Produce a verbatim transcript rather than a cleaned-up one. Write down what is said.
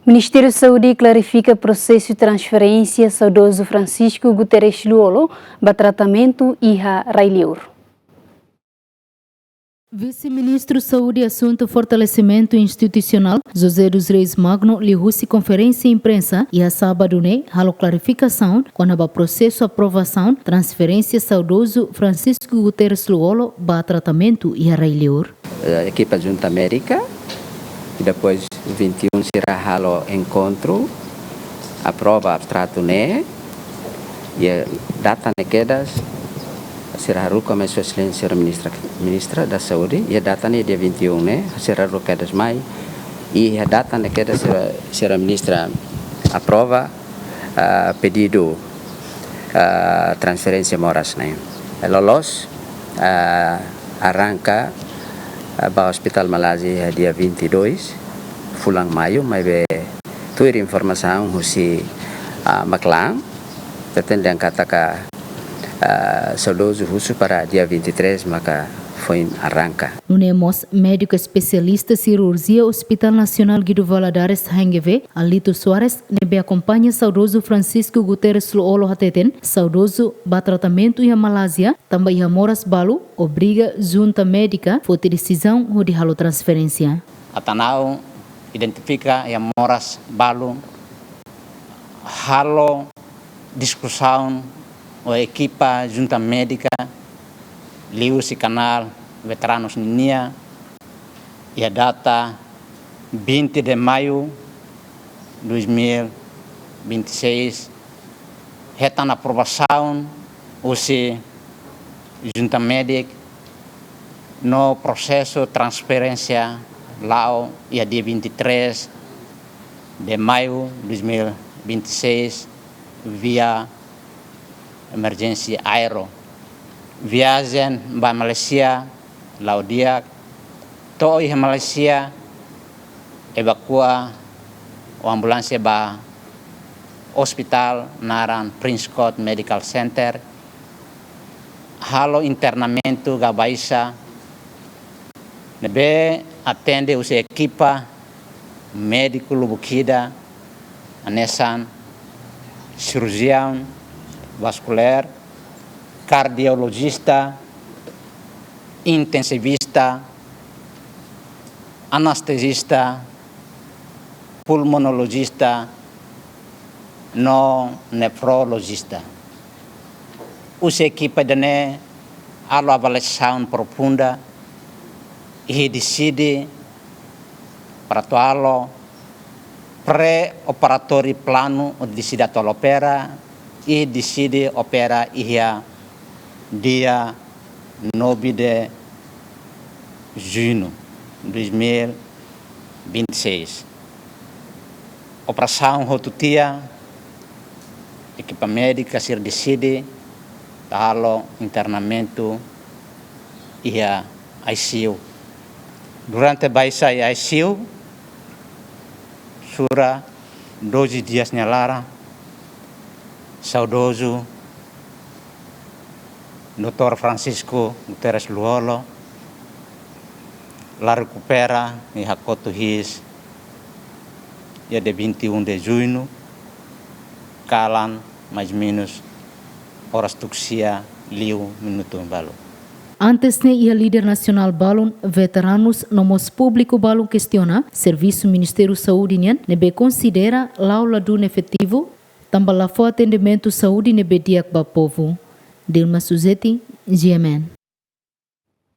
Ministériu Saúde klarifika prosesu transferénsia saudozu Francisco Guterres Lú-Olo ba tratamentu iha rai-liur. Vise-Ministru Saúde Asuntu Fortalesimentu Institusionál, José dos Reis Magno, liuhusi konferénsia imprensa iha sábadu ne'e, halo klarifikasaun kona-ba prosesu aprovasaun transferénsia saudozu Francisco Guterres Lú-Olo ba tratamentu iha rai-liur. Eh, ekipa junta médika, i depois vinte e um sira halo enkontru, aprova abstratu ne'e, i data ne'e kedas, sira haruka mai Sua Exelénsia Señora Ministra, Ministra da Saúde, i data ne'e dia vinte e um ne'e, sira haruka kedas mai, i data ne'e kedas sira, sira Ministra aprova, ah, pedidu, ah, transferénsia moras ne'e. Loloos, ah, arranka, ah, ba Hospital Malázia dia vinte e dois fulan Maiu, maibé tuir informasaun husi, ah, Maklan, pretende angkata ka, ah, saudozu husu para dia vinte e três maka foin arranka. Nune'e mós médiku espesialista sirurjia Hospital Nasionál Guido Valadares, H N G V, Alito Soares, ne'ebé akompaña saudozu Francisco Guterres Lú-Olo hateten, saudozu ba tratamentu iha Malázia, tanba iha moras balu, obriga junta médika foti desizaun hodi halo transferénsia. Ita-nia identifika iha moras balu, halo diskusaun ho ekipa junta médika liuhusi kanál veteranus ninia, iha data vinte de maio dois mil vinte e seis, hetan aprovasaun husi junta médika no prosesu transferénsia la'o iha dia vinte e três de maio dois mil vinte e seis via emerjénsia aéreo. Viajen ba Malázia la'o di'ak, to'o iha Malázia, evakua ho ambulánsia ba hospital naran Prince Court Medical Center, halo internamentu ka baixa, ne'ebé atende husi ekipa médiku lubuk ida, hanesan sirurjiaun vaskulár, kardiolojista, intensivista, anestezista, pulmonolojista, no nefrolojista. Husi ekipa ida-ne'e halo avaliasaun profunda, i deside para atu halo pré-operatóriu planu, deside atu halo opera, i deside opera iha dia nove de junho dois mil vinte e seis. Operasaun hotu tiha, ekipa médika sira deside atu halo internamentu iha I C U. Durante baixa iha I C U, sura doze dias nia laran, saudozu doutór Francisco Guterres Lú-Olo la rekupera iha kotuk hi'is iha dia vinte e um de junho, kalan mais ou menos oras tuku sia liu minutu balu. Antes ne'e iha líder nasionál balun, veteranus no mós públiku balun kestiona servisu Ministériu Saúde nian ne'ebé konsidera la'o ladún efetivu, tanba la fó atendimentu saúde ne'ebé di'ak ba povu. Dilma Suzeti, G M N.